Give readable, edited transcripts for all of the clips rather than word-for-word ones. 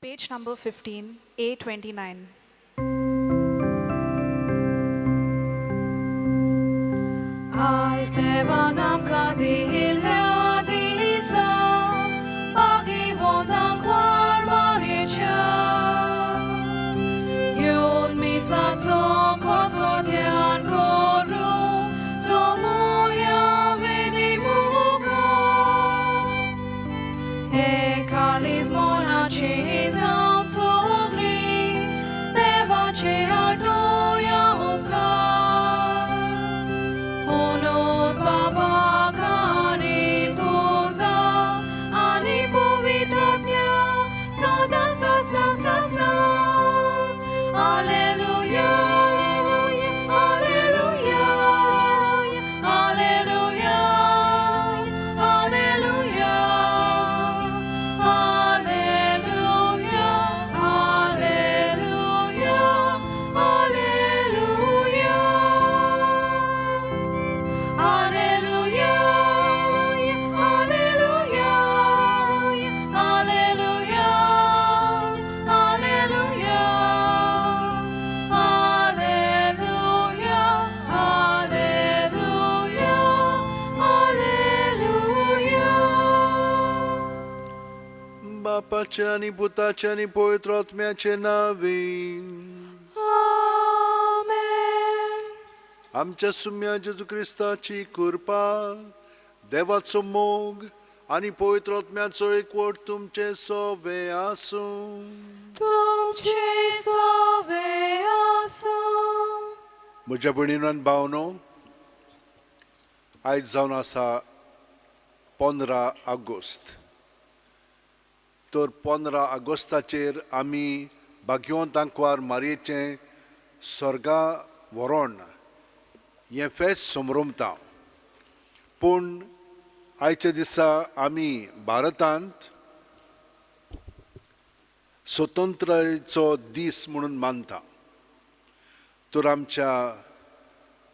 Page number 15, A29. आज देवान आमकां दिल्ल्या दिसा भाग्यवंतांक वार मारयेच्या येवन मिसाचो खतखत्यान करूं जमुया वेदी मुखार एकालीस मनाची जावं सगळी देवाचे आटोया उपकार ओनोत बाबाक आनी पुता आनी पवित्र आत्म्या सदां सासणाक सासणां. Alleluia, alleluia, alleluia, alleluia, alleluia, alleluia, alleluia. Alleluia, alleluia, alleluia, alleluia, alleluia, alleluia, alleluia. बापाचे आनी पुताचे आनी पवित्र आत्म्याचे नांवे. Amen. आमच्या सुम्या जेजू क्रिस्ताची कृपा, देवाचो मोग आनी पवित्र आत्म्याचो एकवट तुमचे सोवे आसूं. तुमचे सोवे आसूं. म्हज्या भयणीनो आनी भावनो, आयज जावन आसा 15 ऑगस्ट. तर 15 ऑगस्टाचेर आमी भाग्यवंत आंकवार मारयेचें स्वर्गा व्हरोण हें फेस्त समरमता. पूण आयच्या दिसा आमी भारतांत स्वतंत्रायेचो दीस म्हणून मानता. तर आमच्या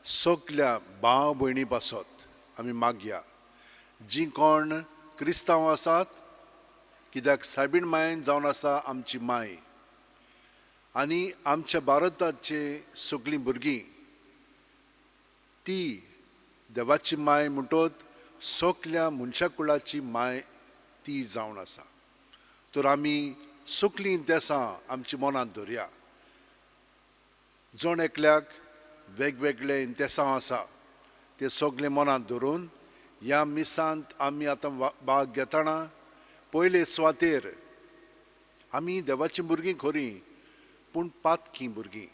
सगल्या भाव भयणी पासत आमी मागया, जीं कोण क्रिस्तांव आसात, कित्याक सायबीण मायन जावन आसा आमची माय, आनी आमच्या भारताचे सगळीं भुरगीं ती देवाची माय म्हणटत सगल्या मनशा कुळाची माय ती जावन आसा. तर आमी सगळीं देसां आमची मनांत धरया. जण एकल्याक वेगवेगळे इंतेसांव आसा, ते सगळे मनांत धरून ह्या मिसांत आमी आतां भाग घेतना पयले सुवातेर आमी देवाचीं भुरगीं खरीं, पूण पातकी भुरगीं,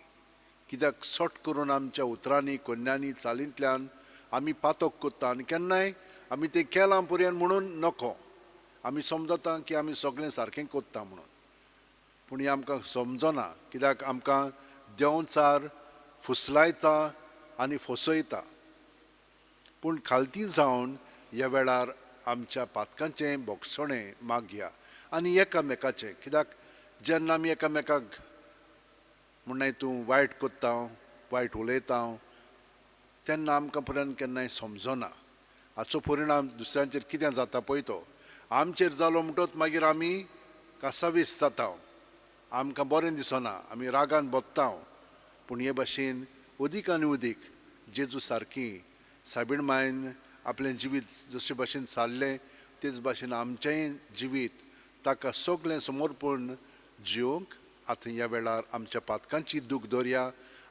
कित्याक सट करून आमच्या उतरांनी, कोन्यांनी, चालींतल्यान आमी पातक करता आनी केन्नाय आमी तें केलां पर्यंत म्हणून नको. आमी समजता की आमी सगळें सारकें करता म्हणून, पूण हें आमकां समजना, कित्याक आमकां देंवचार फुसलायता आनी फसयता. पूण खालती जावन ह्या वेळार आमच्या पातकांचें भोगसणें मागया आनी एकामेकाचें, कित्याक जेन्ना आमी एकामेकाक म्हणनाय तूं वायट करता, वायट उलयता, तेन्ना आमकां पर्यंत केन्नाय समजना हाचो परिणाम दुसऱ्यांचेर कितें जाता पळय. तो आमचेर जालो म्हणटच मागीर आमी कासावीस जाता, आमकां बरें दिसना, आमी रागान बदता. पूण हे भाशेन अदीक आनी अदीक जेजू सारकी सायबीण मायन आपलें जिवीत जशे भाशेन सारलें तेच भाशेन आमचेंय जिवीत ताका सगळें समर्पण जिवंक आतां ह्या वेळार आमच्या पातकांची दूख दवरया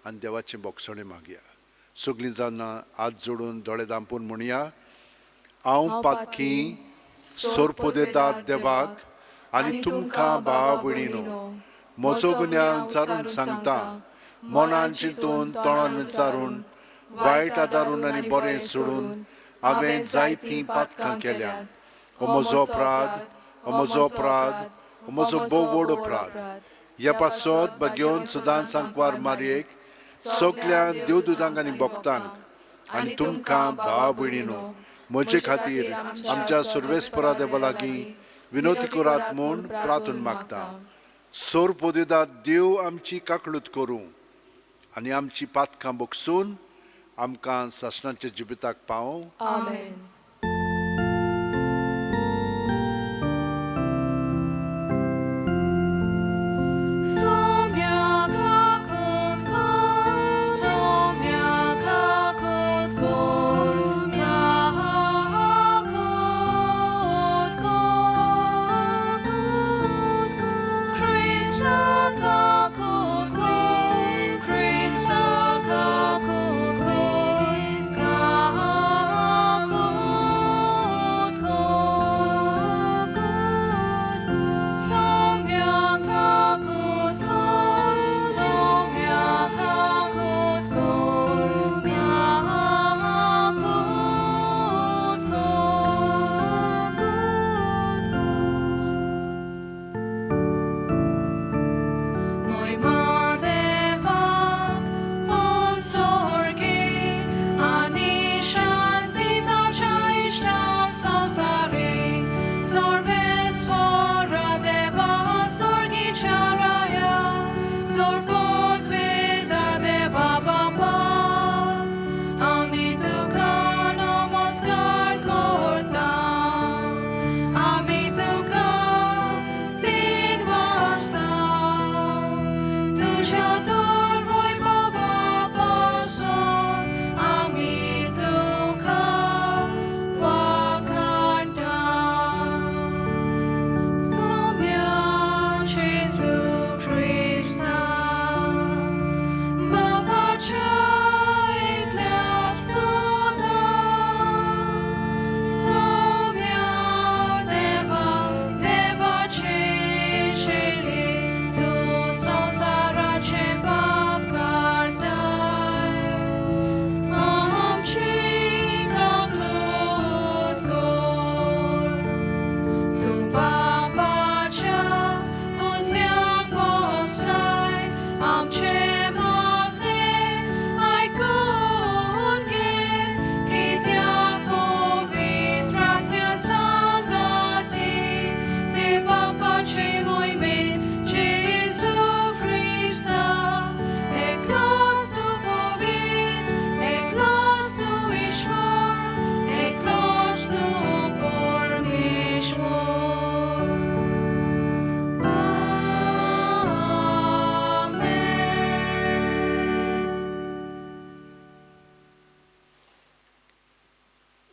आनी देवाचें भोगसणें मागया. सगळीं जाणां हात जोडून दोळे धांपून म्हणया, हांव पातकी सोरपोदेतात देवाक आनी तुमकां भाव भयणीनो म्हजो गुन्यांव विचारून सांगता, मनान चिंतून तोंडान विचारून वायट आदारून आनी बरें सोडून हांवें जायतीं पातकां केल्यात. हो म्हजो अपराध, हो म्हजो अपराध, हो म्हजो भोव व्हड अपराध. ह्या पासत बगेवन सदांच सांकवार मारयेक सगल्या देवदुतांक आनी भक्तांक आनी तुमकां भाव भयणीनो म्हजे खातीर आमच्या सुर्वेस्परा देवा लागीं विनोती करात म्हूण प्रार्थून मागता. सोर पोदेदात देव आमची काकळूत करूं आनी आमची पातकां बगसून आमकां सासणाच्या जिविताक पावों. आमेन.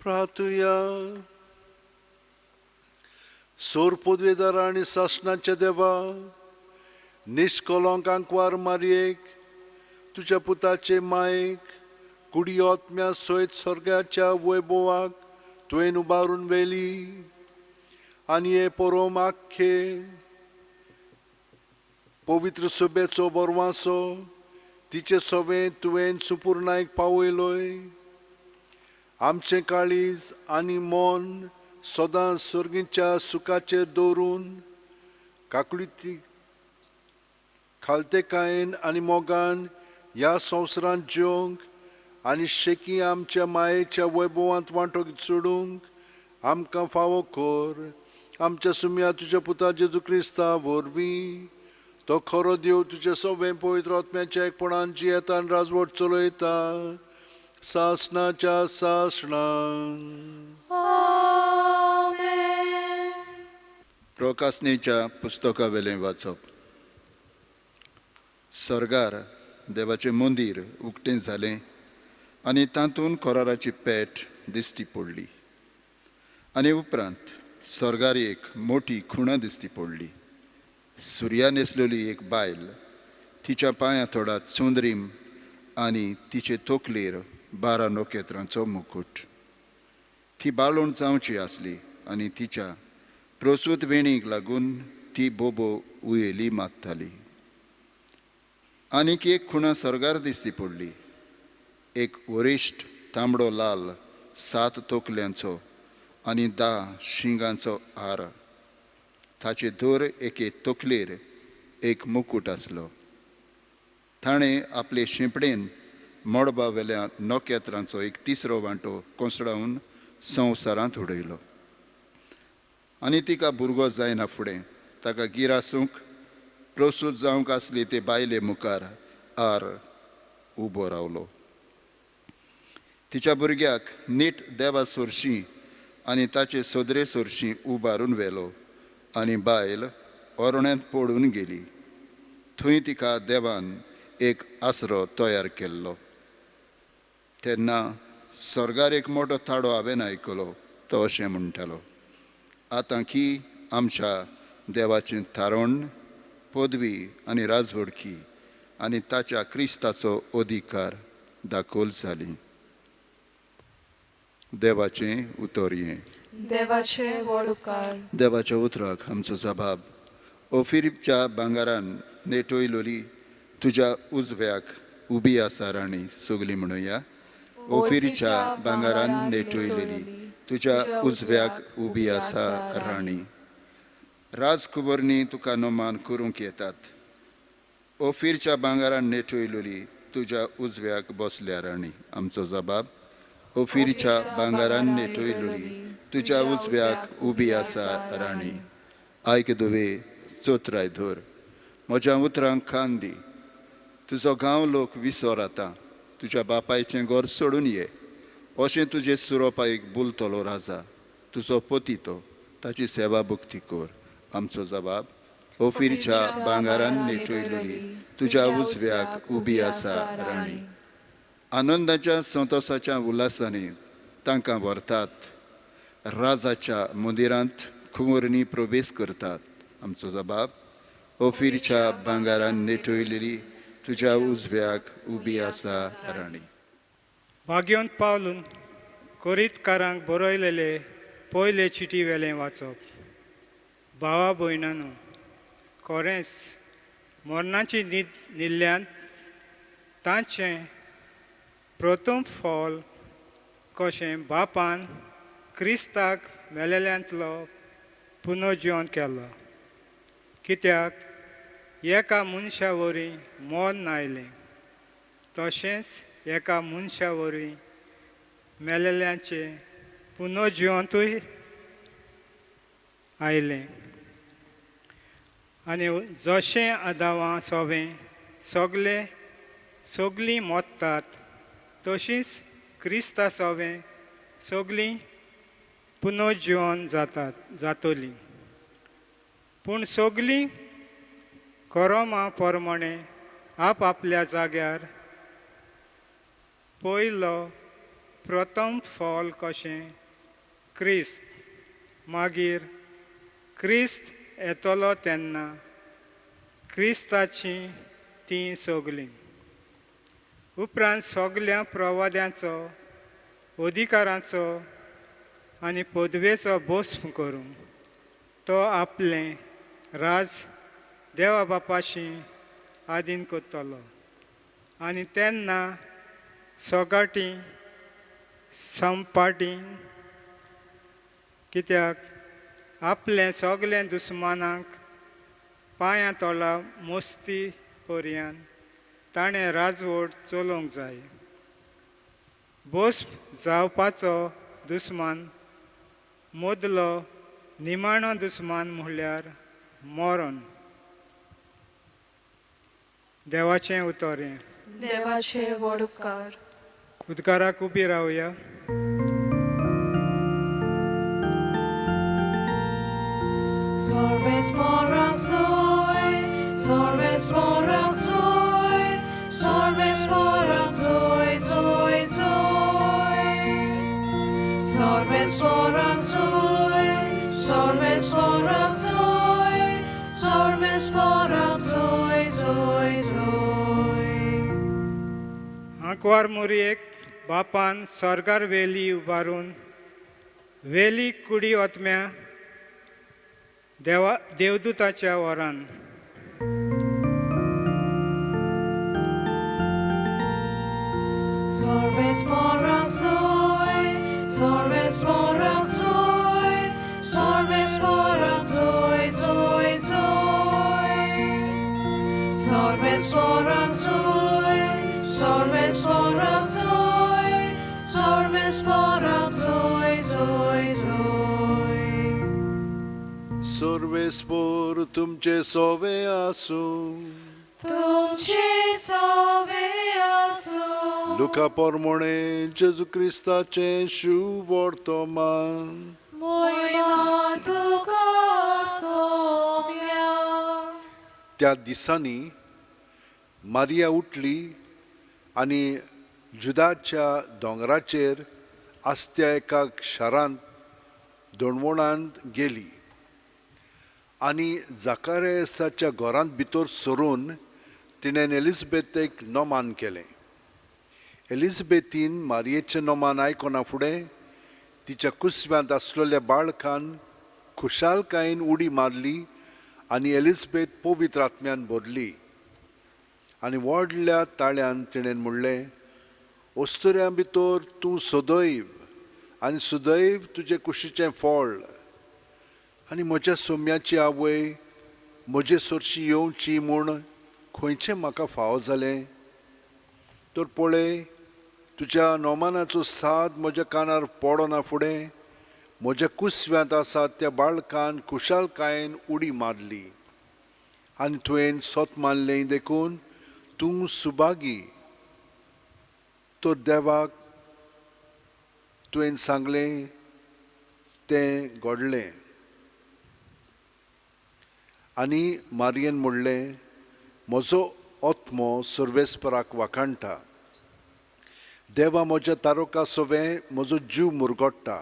प्रार्थुया. सोर पदवेदार आनी सासणाच्या देवा, निश्कलंक आंकवार मारयेक, तुज्या पुताचे मायेक, कुडी आत्म्या सयत स्वर्गाच्या वैभवाक तुवें उबारून व्हेली आनी हे परोम आख्खे पवित्र सभेचो बरवासो तिचे सवें तुवें सुपुर्णायक पावयलोय. आमचें काळीज आनी मन सदां सर्गीच्या सुखाचेर दवरून काकळुती खालतेकायेन आनी मोगान ह्या संवसारांत जिवंक आनी शेकी आमच्या मायेच्या वैभवांत वांटो चडूंक आमकां फावो कर. आमच्या सुम्या तुज्या पुता जेजू क्रिस्ता वरवीं, तो खरो देव तुजे सवें पवित्र आत्म्याच्या एकपणान जियेता आनी राजवट चलयता सासणाच्या सासणान. आमेन. प्रकासनेच्या पुस्तकावेलें वाचप. सर्गार देवाचें मंदीर उक्तें जालें आनी तातूंत कोराराची पेट दिश्टी पडली आनी उपरांत सर्गार एक मोटी खुणा दिश्टी पडली. सुर्या न्हेसलेली एक बायल, तिच्या पांयां थोडा चंद्रीम आनी तिचे तकलेर 12 नखेत्रांचो मुकूट. ती बाळूण जावची आसली आनी तिच्या प्रसूत वेणीक लागून ती बोबो उयेली मागताली. आनीक एक खुणा सर्गार दिसती पडली. एक वरिश्ठ तांबडो लाल 7 तकल्यांचो आनी 10 शिंगांचो हार. ताचे दर एके तकलेर एक मुकूट आसलो. ताणें आपले शिंपडेन मळबा वेल्या नखेत्रांचो एक तिसरो वांटो कोसळावन संवसारांत उडयलो आनी तिका भुरगो जायना फुडें ताका गिरासूंक प्रसूत जावंक आसली ते बायले मुखार आर उबो रावलो. तिच्या भुरग्याक नीट देवा सोरशीं आनी ताचे सोदरे सोरशीं उबारून व्हेलो आनी बायल ओरण्यांत पडून गेली. थंय तिका देवान एक आसरो तयार केल्लो. तेन्ना सर्गार एक मोटो ताडो हांवें आयकलो. तो अशें म्हणटालो, आतां की आमच्या देवाचें थारण, पदवी आनी राजवडकी आनी ताच्या क्रिस्ताचो अधिकार दाखोल जाली. देवाचें उतर हें. देवाचे व्हड उपकार. देवाच्या उतराक आमचो जबाब. ओफिरीच्या भांगरान नेटयलोली तुज्या उजव्याक उबी आसा राणी. सगली म्हणुया, ओफिरीच्या भांगरान नेटयलेली तुज्या उजव्याक उबी आसा राणी. राजकुंवरनी तुका नमान करूंक येतात. ओफिरच्या भांगरान नेटयलोली तुज्या उजव्याक बसल्या राणी. आमचो जबाब. ओफिरच्या भांगरान नेटयलोली तुज्या उजव्याक उबी आसा राणी. आयक दुवे, चोत्राय धर, म्हज्या उतरांक कान दी. तुजो गांव लोक विसर आतां, तुज्या बापायचें घर सोडून ये. अशें तुजे सुरोपायक बोलतलो राजा, तुजो पती तो, ताची सेवा भक्ती कर. आमचो जबाब. ओफिरच्या भांगरान नेटयलोली तुज्या उजव्याक उबी आसा राणी. आनंदाच्या संतोसाच्या उल्हासांनी तांकां व्हरतात. राजाच्या मंदिरांत कुंवरणी प्रवेश करतात. आमचो जबाब. ओफिरच्या भांगरान नेटयलेली तुज्या उजव्याक उबी आसा राणी. भाग्योंत पावलून कोरीतकारांक बरयलेले पयले चिटी वेलें वाचप. भावा भयणानो, खरेंच मरणाची न्हीद न्हिल्ल्यान तांचें प्रथम फल कशें बापान क्रिस्ताक मेलेल्यांतलो पुनर्जिवन केलो. कित्याक एका मनशा वरवीं मरण आयलें, तशेंच एका मनशा वरवीं मेलेल्यांचें पुनर्जिवंतूय आयलें. आनी जशें आदावां सोवें सगले सगलीं मोत्तात, तशींच क्रिस्ता सोवें सगलीं पुनर्जिवन जातात जातलीं. पूण सगलीं कोरोमा प्रमाणे आप आपल्या जाग्यार पयलो प्रथम फल कशें क्रिस्त, मागीर क्रिस्त येतलो तेन्ना क्रिस्ताची तीं सगलीं. उपरांत सगल्या प्रवाद्यांचो, अधिकारांचो आनी पदवेचो भस्म करूं तो आपलें राज देवा बापाशी आदीन करतलो आनी तेन्ना सोगाटी संपाटी कित्याक आपलें सगलें दुस्मानाक पांयां तोला मोस्ती पर्यान ताणें राजवट चलोवंक जाय. भस्म जावपाचो दुस्मान मदलो निमाणो दुस्मान म्हणल्यार मरण. देवाचें उतर हें. देवाचे व्हड उपकार. उदकाराक उबी रावया. Sorves porang soy, sorves porang soy, sorves porang soy, soy, soy. Sorves porang soy, sorves porang soy, sorves porang soy, soy, soy. आंकवार मोरयेक बापान स्वर्गार वेली उबारून वेली कुडी ओतम्या देवा देवदूताच्या वरान. Sorves porang soy, sorves porang soy, sorves porang soy, soy, soy. Sorves porang soy, sorves porang soy, sorves porang soy, soy, soy. सर्वेस्पोर तुमचे सोवे आसूं. तुमचे सोवे आसूं. लुका पोरमोणे जेजू क्रिस्ताचें शुवर्तमान. मोयमा तुका सोम्या. त्या दिसांनी मारिया उठली आनी जुदाच्या दोंगराचेर आसत्या एका शारांत दोणवणांत गेली आनी जाकारेसाच्या घरांत भितर सरून तिणें एलिजबेथेक नोमान केलें. एलिजबेथीन मारयेचें नोमान आयकना फुडें तिच्या कुसव्यांत आसलेल्या बाळकान खुशालकायेन उडी मारली आनी एलिजबेथ पवित्र आत्म्यान भरली आनी व्हडल्या ताळ्यान तिणें म्हणलें, अस्तुऱ्यां भितर तूं सदैव आनी सदैव तुजे कुशीचें फळ आनी म्हज्या सोम्याची आवय म्हजे सरशी येवची म्हूण खंयचें म्हाका फावो जालें? तर पळय, तुज्या नोमानाचो साद म्हज्या कानार पडना फुडें म्हज्या कुसव्यांत आसा त्या बाळकान खुशालकायेन उडी मारली आनी तुवें सोत मानलें देखून तूं सुभागी. तर देवाक तुवें सांगलें तें घडलें. आनी मारयेन म्हणलें, म्हजो आत्मो सर्वेस्पराक वाखाणटा, देवा म्हज्या तारोका सोवें म्हजो जीव मुरगोडटा.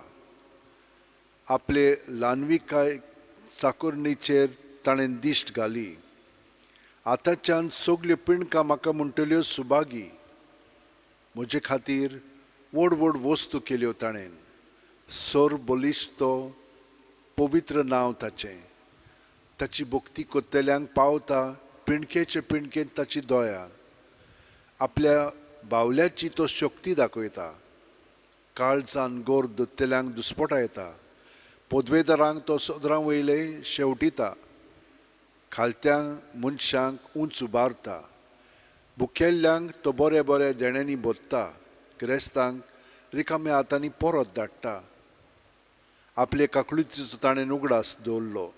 आपले ल्हानविकाय चाकोरणीचेर ताणें दिश्ट घाली. आतांच्यान सगल्यो पिणकां म्हाका म्हणटल्यो सुभागी. म्हजे खातीर व्हड व्हड वस्तू केल्यो ताणें. सर बलिश्ट तो पवित्र नांव ताचें. ताची भक्ती कोत्तेल्यांक पावता पिणकेचे पिणकेंत ताची दया. आपल्या बावल्याची तो शक्ती दाखयता. काळजान गोर दोत्तेल्यांक दुस्पटायता. पदवेदारांक तो सदरां वयले शेवटिता. खालत्यांक मनशांक उंच उबारता. भुकेल्ल्यांक तो बरे बरे देण्यांनी भरता. गिरेस्तांक रिकाम्या हातांनी परत धाडटा. आपले काकळुतीचो ताणें उगडास दवरलो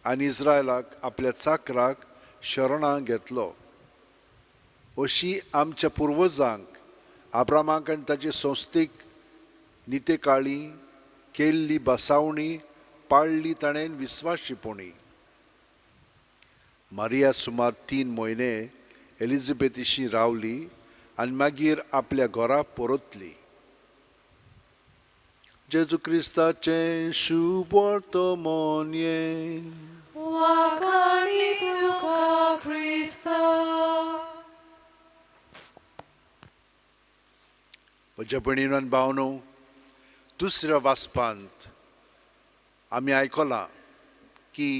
आनी इस्रायलाक आपल्या चाकराक शरणां घेतलो. अशी आमच्या पुर्वजांक आब्रामाक आनी ताचे संस्थेक नितेकाळी केल्ली बसावणी पाळ्ळी ताणें विस्वाशीपणी. मारिया सुमार 3 म्हयने एलिजबेथीशी रावली आनी मागीर आपल्या घरा परतली. जेजू क्रिस्ताचें शुभ वर्तमान हें. वाखाणी तुका क्रिस्ता. म्हज्या भयणीनो आनी भावनो, दुसऱ्या वाचपांत आमी आयकलां की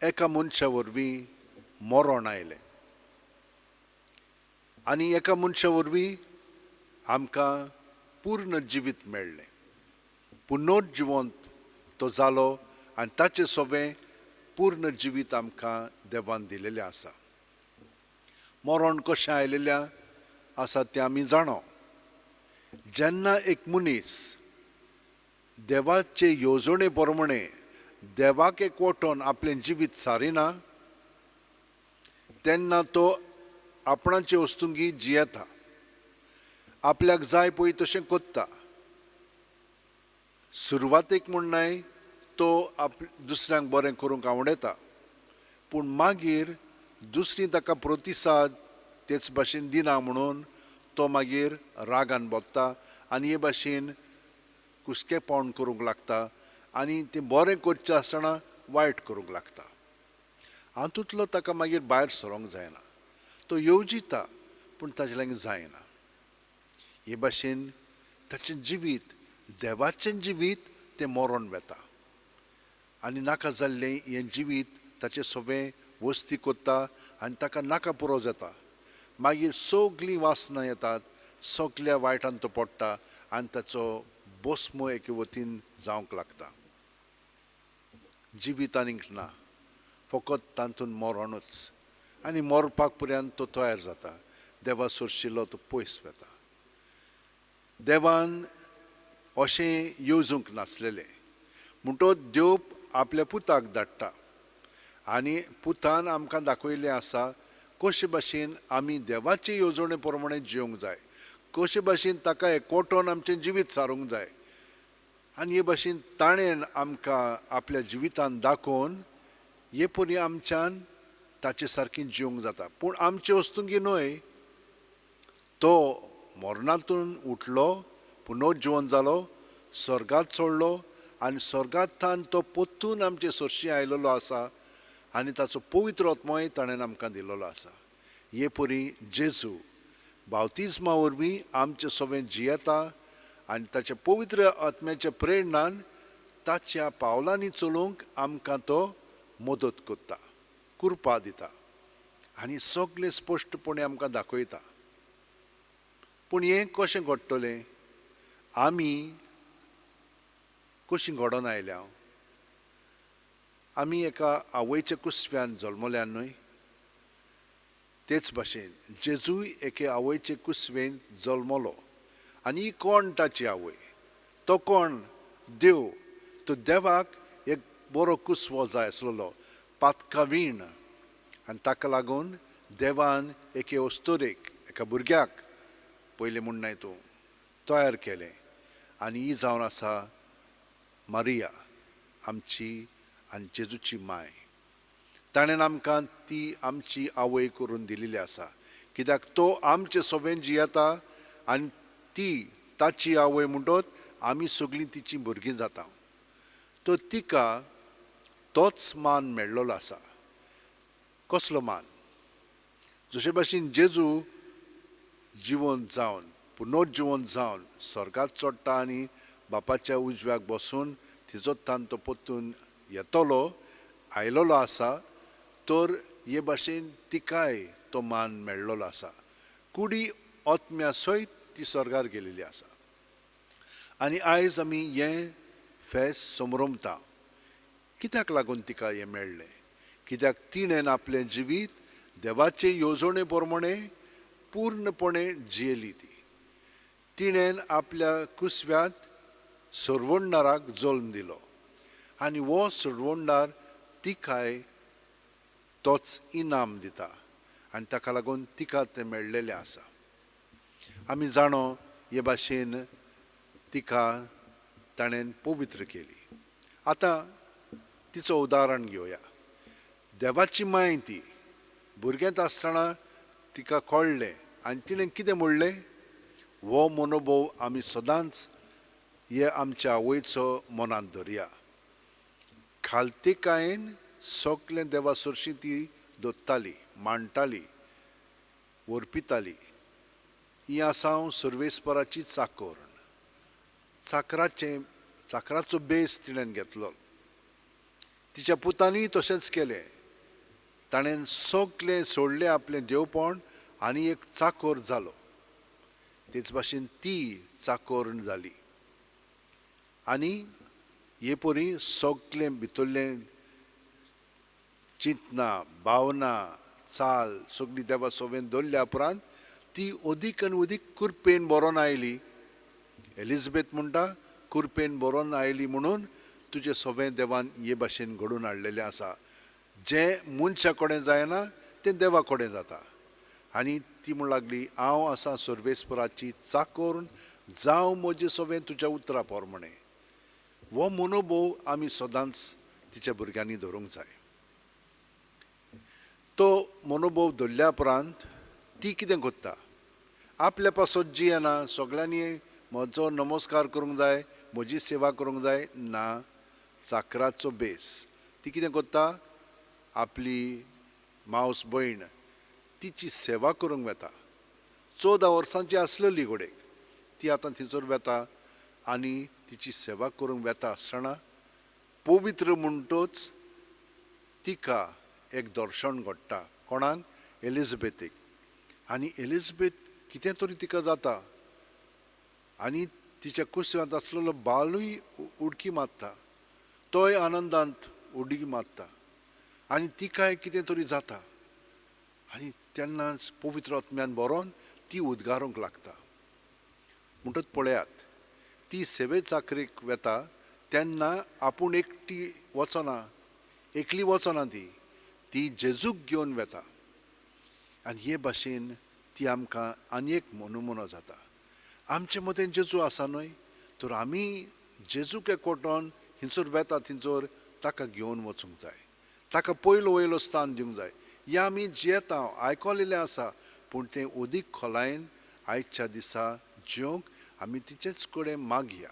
एका मनशा वरवीं मरण आयलें आनी एका मनशा वरवीं आमकां पूर्ण जिवीत मेळ्ळें. पुनर्जिवंत तो जालो आनी ताचें सवें पूर्ण जिवीत आमकां देवान दिलेलें आसा. मरण कशें आयलेलें आसा तें आमी जाणो. जेन्ना एक मनीस देवाचे येवजणे प्रमाणे देवाक एकवटून आपलें जिवीत सारिना तेन्ना तो आपणाचे वस्तुंगी जियेता, आपल्याक जाय पळय तशें कोत्ता. सुरवातेक म्हूण न्हय तो आप दुसऱ्यांक बरें करूंक आवडटा, पूण मागीर दुसरी ताका प्रतिसाद तेच भाशेन दिना म्हणून तो मागीर रागान भोगता आनी हे भाशेन कुसकेपण करूंक लागता आनी तें बरें करचें आसतना वायट करूंक लागता. हातूंतलो ताका मागीर भायर सरोंक जायना. तो येवजिता पूण ताचे लागीं जायना. हे भाशेन ताचें जिवीत, देवाचें जिवीत तें मरोन वता आनी नाका जाल्लें हें जिवीत ताचें सगळें वस्ती कोत्ता आनी ताका नाका पुरो जाता. मागीर सगळीं वासनां येतात, सगल्या वायटान तो पडटा आनी ताचो बोस्मो एके वतीन जावंक लागता. जिवीत आनीक ना, फकत तातूंत मरणूच आनी मरपाक पर्यंत तो तयार जाता. देवा सोरशिल्लो तो पयस वता. देवान अशें येवजूंक नासलेलें म्हणटच देव आपल्या पुताक धाडटा आनी पुतान आमकां दाखयलें आसा कशे भाशेन आमी देवाचे येवजणे प्रमाणे जिवंक जाय, कशे भाशेन ताका एकवटोन आमचें जिवीत सारूंक जाय. आनी हे भाशेन ताणें आमकां आपल्या जिवितान दाखोवन हे परी आमच्यान ताचे सारकें जिवंक जाता. पूण आमचे वस्तुंगी न्हय, तो मरणांतून उठलो, पुनर्जिवन जालो, स्वर्गांत चडलो आनी स्वर्गांतल्यान तो परतून आमचे सरशी आयलेलो आसा आनी ताचो पवित्र आत्मोय ताणें आमकां दिल्लो आसा. हे परी जेजू बावतिज्मा वरवीं आमचे सगळें जियेता आनी ताच्या पवित्र आत्म्याच्या प्रेरणान ताच्या पावलांनी चलूंक आमकां तो मदत करता, कृपा दिता आनी सगळें स्पश्टपणे आमकां दाखयता. पूण हें कशें घडटलें, आमी कशीं घडोवन आयल्या? आमी एका आवयच्या कुसव्यान जल्मल्या न्हय, तेच भाशेन जेजूय एके आवयचे कुसवेन जल्मलो. आनी ही कोण ताची आवय? तो कोण? देव. तो देवाक एक बरो कुसवो जाय आसलेलो, पातका वीण. आनी ताका लागून देवान एके अस्तुरेक, एका भुरग्याक पयलें म्हूण न्हय तूं तयार केलें आनी ही जावन आसा मारिया, आमची आनी जेजूची माय. ताणें आमकां ती आमची आवय करून दिलेली आसा, कित्याक तो आमचे सगळें जियेता आनी ती ताची आवय म्हणटत आमी सगळीं तिची भुरगीं जाता. तर तिका तोच मान मेळ्ळो आसा. कसलो मान? जशे भाशेन जेजू जिवन जावन पुनर्जिवन जावन स्वर्गांत चडटा आनी बापाच्या उजव्याक बसून तिजो तान तो परतून येतलो, आयलेलो आसा, तर हे भाशेन तिकाय तो मान मेळ्ळो आसा. कुडी आत्म्या सयत ती स्वर्गार गेलेली आसा. आनी आयज आमी हें फेस्त समरमता. कित्याक लागून तिका हें मेळ्ळें? कित्याक तिणें आपलें जिवीत देवाचे येवजणे प्रमाणे पूर्णपणे जियेली. ती तिणें आपल्या कुसव्यांत सरवणदाराक जल्म दिलो आनी हो सरवणदार तिकाय तोच इनाम दिता आनी ताका लागून तिका तें मेळ्ळेलें आसा. आमी जाणो हे भाशेन तिका ताणें पवित्र केली. आतां तिचो उदाहरण घेवया. देवाची माय ती भुरग्यांत आसतना तिका कळ्ळें आनी तिणें कितें म्हणलें? हो मनोभव आमी सदांच हे आमच्या आवयचो मनांत धरया. खालतीकायेन सगळें देवा सरशी ती दोत्ताली, मांडटाली, वरपिताली. ही आसा हांव सर्वेस्पराची चाकोरण. चाकराचें चाकराचो बेस तिणें घेतलो. तिच्या पुतांनी तशेंच केलें. ताणें सगळें सोडलें आपलें देवपण आनी एक चाकोर जालो. तेच भाशेन ती चाकोरण जाली आनी हे परी सगळें भितरलें चिंतना, भावना, चाल सगळी देवा सोबेन दवरल्या उपरांत ती अदीक आनी अदीक कुरपेन बरोवन आयली. एलिझाबेथ म्हणटा, कुरपेन बरोवन आयली म्हणून तुजें सोबें देवान हे भाशेन घडोवन हाडलेलें आसा. जें मनशा कडेन जायना तें देवा कडेन जाता. आनी ती म्हण लागली, हांव आसा सर्वेस्पराची चाकोरण, जावं म्हजें सोबें तुज्या उतरा प्रमाणें. हो मनोभोव आमी सदांच तिच्या भुरग्यांनी धरूंक जाय. तो मनोभोव धरल्या उपरांत ती कितें करता, आपल्या पासत जियेना, सगळ्यांनी म्हजो नमस्कार करूंक जाय, म्हजी सेवा करूंक जाय ना, चाकराचो बेस. ती कितें करता, आपली मावस भयण तिची सेवा करूंक वता. 14 वर्सांची आसलेली घोडेक ती आतां थंयसर वता आनी तिची सेवा करूंक वता आसतना पवित्र म्हणटोच तिका एक दर्शन घडटा. कोणाक? एलिझाबेथीक. आनी एलिझाबेथ कितें तरी तिका जाता आनी तिच्या कुसव्यांत आसलेलो बालूय उडकी मारता, तोय आनंदांत उडकी मारता आनी तिकाय कितें तरी जाता. आनी तेन्नाच पवित्र आत्म्यान बरोवन ती उद्गारूंक लागता. म्हणटच पळयात, ती सेवे चाकरीक वता तेन्ना आपूण एकटी वचना, एकली वचना, ती ती जेजूक घेवन वता. आनी हे भाशेन ती आमकां आनी एक मनोमनो जाता. आमचे मदें जेजू आसा न्हय, तर आमी जेजूक एकवटोन हिंसर वेता थंयसर ताका घेवन वचूंक जाय, ताका पयलो वयलो स्थान दिवंक जाय. हें आमी जियेता, आयकलेलें आसा, पूण तें अदीक खोलायेन आयच्या दिसा जिवंक आमी तिचेच कडेन मागया.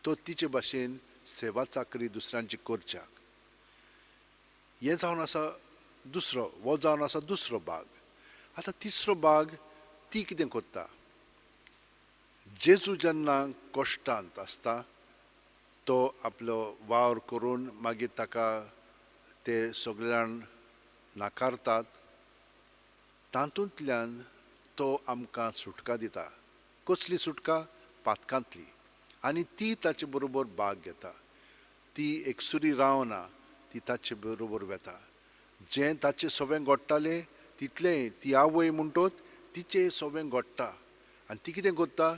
तो तिचे भाशेन सेवा चाकरी दुसऱ्यांची करच्याक. हें जावन आसा दुसरो, हो जावन आसा दुसरो भाग. आतां तिसरो भाग ती कितें करता, जेजू जेन्ना कश्टांत आसता तो आपलो वावर करून मागीर ताका ते सगळे जाण नाकारतात, तातूंतल्यान तो आमकां सुटका दिता. कसली सुटका? पातकांतली. आनी ती ताचे बरोबर भाग घेता. ती एकसुरी रावना, ती ताचे बरोबर वता. जें ताचें सगळें घडटालें तितलें ती आवय म्हणटोच तिचें सगळें घडटा. आनी ती कितें करता,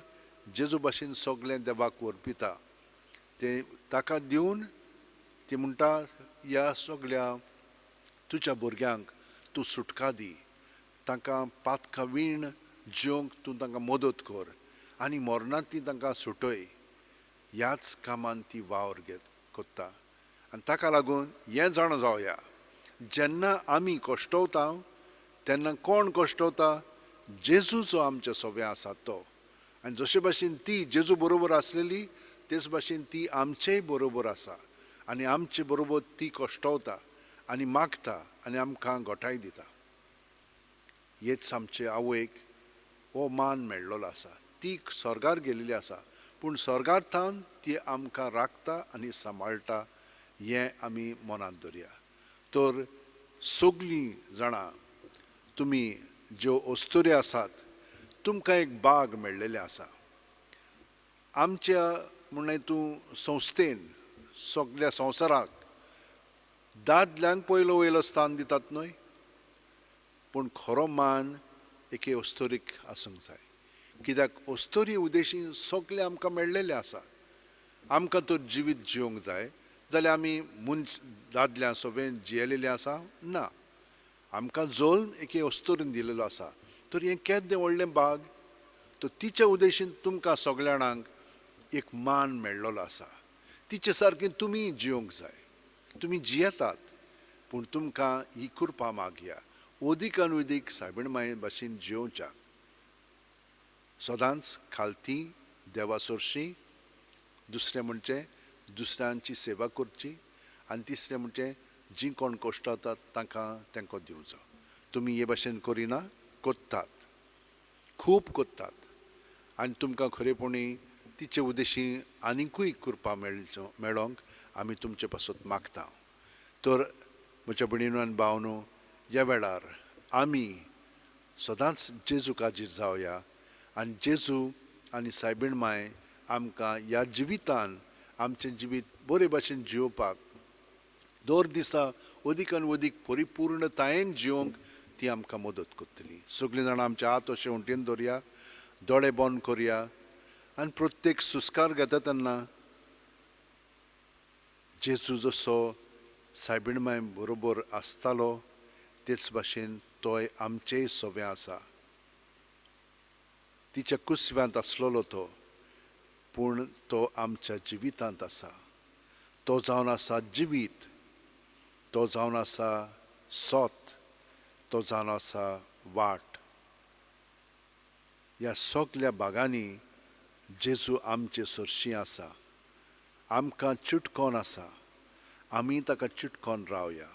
जेजू भाशेन सगळें देवाक अर्पिता. तें ताका दिवन ती म्हणटा, ह्या सगळ्या तुज्या भुरग्यांक तूं सुटका दी, तांकां पातकां वीण जिवंक तूं तांकां मदत कर आनी मरणांतली तांकां सुटय. ह्याच कामान ती वावर घेत करता. आनी ताका लागून हें जाणा जावया, जेन्ना आमी कश्टवता तेन्ना कोण कश्टवता? जेजू जो आमच्या सोबें आसा तो. आनी जशे भाशेन ती जेजू बरोबर आसलेली तेच भाशेन ती आमचेय बरोबर आसा आनी आमचे बरोबर ती कश्टवता आनी मागता आनी आमकां गोठाय दिता. हेच आमचे आवयक हो मान मेळ्ळो आसा. ती स्वर्गार गेलेली आसा, पूण स्वर्गार थावन ती आमकां राखता आनी सांबाळटा, हें आमी मनांत धरया. तर सगळीं जाणां तुमी ज्यो अस्तुऱ्यो आसात तुमकां एक बाग मेळ्ळेलें आसा. आमच्या म्हणलें तूं संस्थेन सगल्या संवसाराक दादल्यांक पयलो वयलो स्थान दितात न्हय, पूण खरो मान एके अस्तुरीक आसूंक जाय. कित्याक अस्तुरी उद्देशी सगळें आमकां मेळ्ळेलें आसा. आमकां तर जिवीत जिवंक जाय जाल्यार आमी मनश दादल्यां सगळें जियेलेलें आसा ना, आमकां जल्म एके अस्तुरीन दिलेलो आसा. तर हें केदें व्हडलें बाग. तर तिच्या उद्देशीन तुमकां सगळ्या जाणांक एक मान मेळ्ळो आसा. तिचे सारकें तुमी जिवंक जाय. तुमी जियेतात, पूण तुमकां ही कृपा मागया अदीक आनी अदीक सायबीण माये भाशेन जियोवच्याक. सदांच खालती देवा सरशी दुसरें म्हणजे दुसऱ्यांची सेवा करची आनी तिसरें म्हणजे जीं कोण कश्टातात तांकां तेंको दिवचो. तुमी हे भाशेन करिना, कोत्तात, खूब कोत्तात आनी तुमकां खरेपणी तिचे उद्देशी आनिकूय कृपा मेळचो मेळोंक आमी तुमचे पासत मागता. तर म्हज्या भयणीनो आनी भावनो, ह्या वेळार आमी सदांच जेजू काजीर जावया आनी जेजू आनी सायबीण माय आमकां ह्या जिवितान आमचें जिवीत बरे भाशेन जियोवपाक दर दिसा अदीक आनी अदीक परिपूर्णतायेन जिवंक ती आमकां मदत करतली. सगळीं जाणां आमचे हात अशें उंटेन दवरया, दोळे बंद करया आनी प्रत्येक सुस्कार घेता तेन्ना जेजू जसो सायबीण माय बरोबर आसतालो तेच भाशेन तोय आमचेय सोवें आसा. तिच्या कुसव्यांत आसलेलो तो, पूण तो आमच्या जिवितांत आसा. तो जावन आसा जिवीत, तो जावन आसा सोत, तो जावन आसा वाट. ह्या सगल्या भागांनी जेजू आमचे सरशी आसा, आमकां चिटकोन आसा. आमी ताका चिटकोन रावया.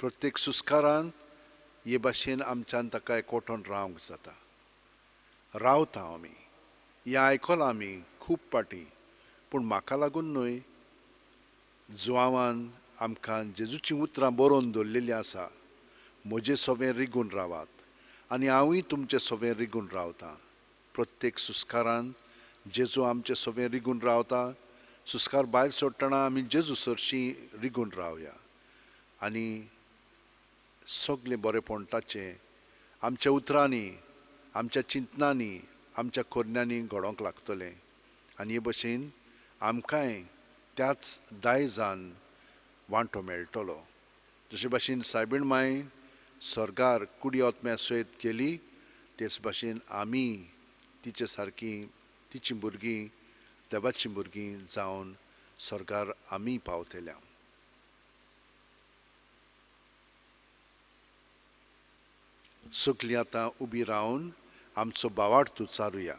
प्रत्येक सुस्कारान हे भाशेन आमच्यान ताका एकवटोन रावंक जाता. रावता आमी, हें आयकलां आमी खूब पाटी, पूण म्हाका लागून न्हय, जुवांवान आमकां जेजूचीं उतरां बरोवन दवरलेलीं आसा. म्हजे सोवें रिगून रावात आनी हांवूय तुमचे सोवें रिगून रावतां. प्रत्येक सुस्कारान जेजू आमचे सोवें रिगून रावता. सुस्कार भायर सोडटना आमी जेजू सरशीं रिगून रावया आनी सगळें बरेपण ताचें आमच्या उतरांनी, आमच्या चिंतनांनी, आमच्या कोरण्यांनी घडोवंक लागतलें. आनी हे भशेन आमकांय त्याच दायजान वांटो मेळटलो. जशे भाशेन सायबीण माय स्वर्गार कुडी आत्म्या सयत केली, तेच भाशेन आमी तिचे सारकी तिचीं भुरगीं, देवाचीं भुरगीं जावन स्वर्गार आमी पावतल्या. सगलीं आतां उबी रावन आमचो भावार्थ उच्चारुया.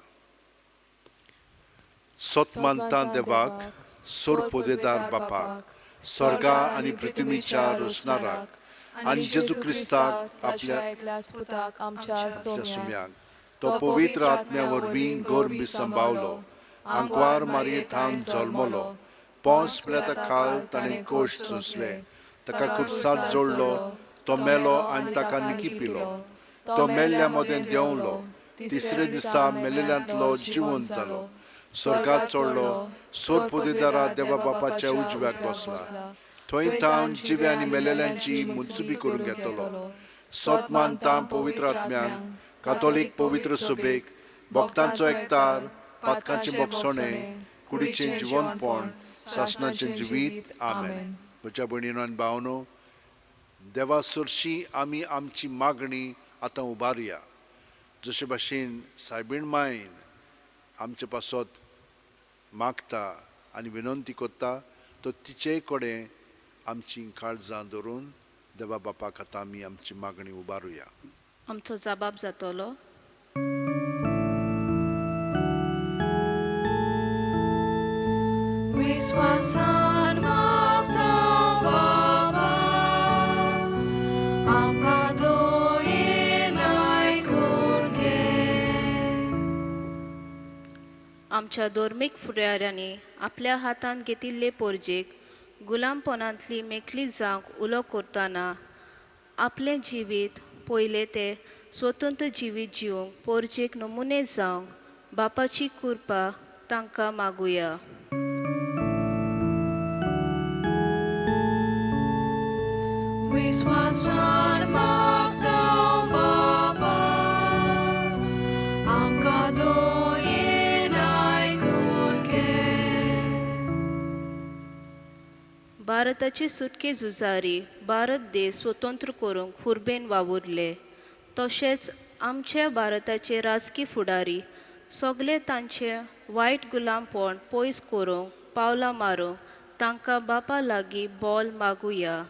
सोत मानता देवाक, सोर पोदेदार बापाक, स्वर्गा आनी पृथ्वीच्या रोसणाराक आनी जेजू क्रिस्ताक आपल्या एकल्याच पुताक आमच्या सुम्याक, तो पवित्र आत्म्या वरवीं गर्भ सांबावलो, आंकवार मारये थावन जल्मलो, पोंस पिलाता खाल ताणें कोश सोंसले, ताका खुरसात जोडलो, तो मेलो आनी ताका निकी पिलो, तो मेल्ल्या मदें देंवलो, तिसरे दिसा मेलेल्यांतलो जिवन जालो, स्वर्गात चडलो, सोर पोदेदारा देवा बापाच्या उजव्याक बसला, थंय थावन जिव्या आनी मेलेल्यांची मुन्सुबी करून घेतलो. सत मानता पवित्र आत्म्यान, कातोलीक पवित्र सभेक, भक्तांचो एकतार, पातकांचें बोगसणें, कुडीचें जिवनपण, सासणाचें जिवीत. आमेन. म्हज्या भयणीनो आनी भावनो, देवा सरशी आमी आमची मागणी आतां उबारया. जशे भाशेन सायबीण मायन आमचे पासत मागता आनी विनंती करता, तो तिचे कडेन आमची काळजां धरून देवा बापाक आतां आमी आमची मागणी उबारुया. आमचो जबाब जातलो. विस्वासान मागता बाबा, आमकां दोयेन आयकून घे. आमच्या धर्मीक फुडाऱ्यांनी आपल्या हातांत घेतिल्ले पोरजेक गुलामपणांतली मेकळी जावंक उलो करतना आपलें जिवीत पयलें ते स्वतंत्र जिवीत जिवंक पोरजेक नमुने जावंक बापाची कृपा तांकां मागुया. विस्वासान मागता बाबा, आमकां दोयेन आयकून घे. भारताचे सुटके झुजारी भारत देश स्वतंत्र करूंक हुर्बेन वावुरले, तशेंच आमच्या भारताचे राजकी फुडारी सगळे तांचे वायट गुलामपण पयस करूंक पावलां मारूंक तांकां बापा लागीं बोल मागुया.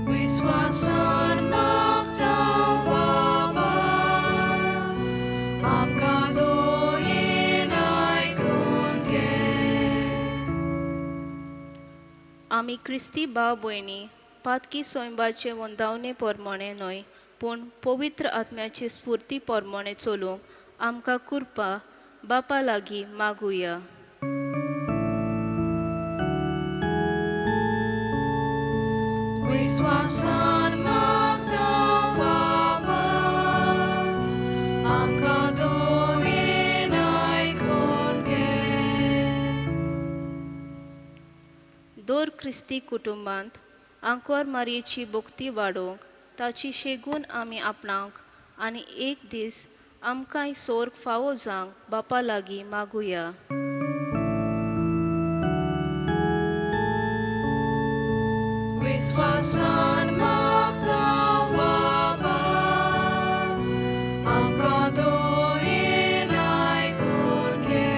विस्वासान मागता बाबा, आमी क्रिस्ती भाव भयणी पातकी स्वयंबाचे वंदावणे परमाणें न्हय पूण पवित्र आत्म्याची स्फूर्ती परमाणें चलूंक आमकां कृपा बापा लागीं मागुया. विश्वासान मागता बापा, आमकां दोयेन आयकून घे. दर क्रिस्ती कुटुंबांत आंकवार मारयेची भक्ती वाडोवंक ताची शेगून आमी आपणाक आनी एक दीस आमकांय सोर्ग फावो जावंक बापा लागीं मागुया. विश्वासान मागता बापा, आमकां दोयेन आयकून घे.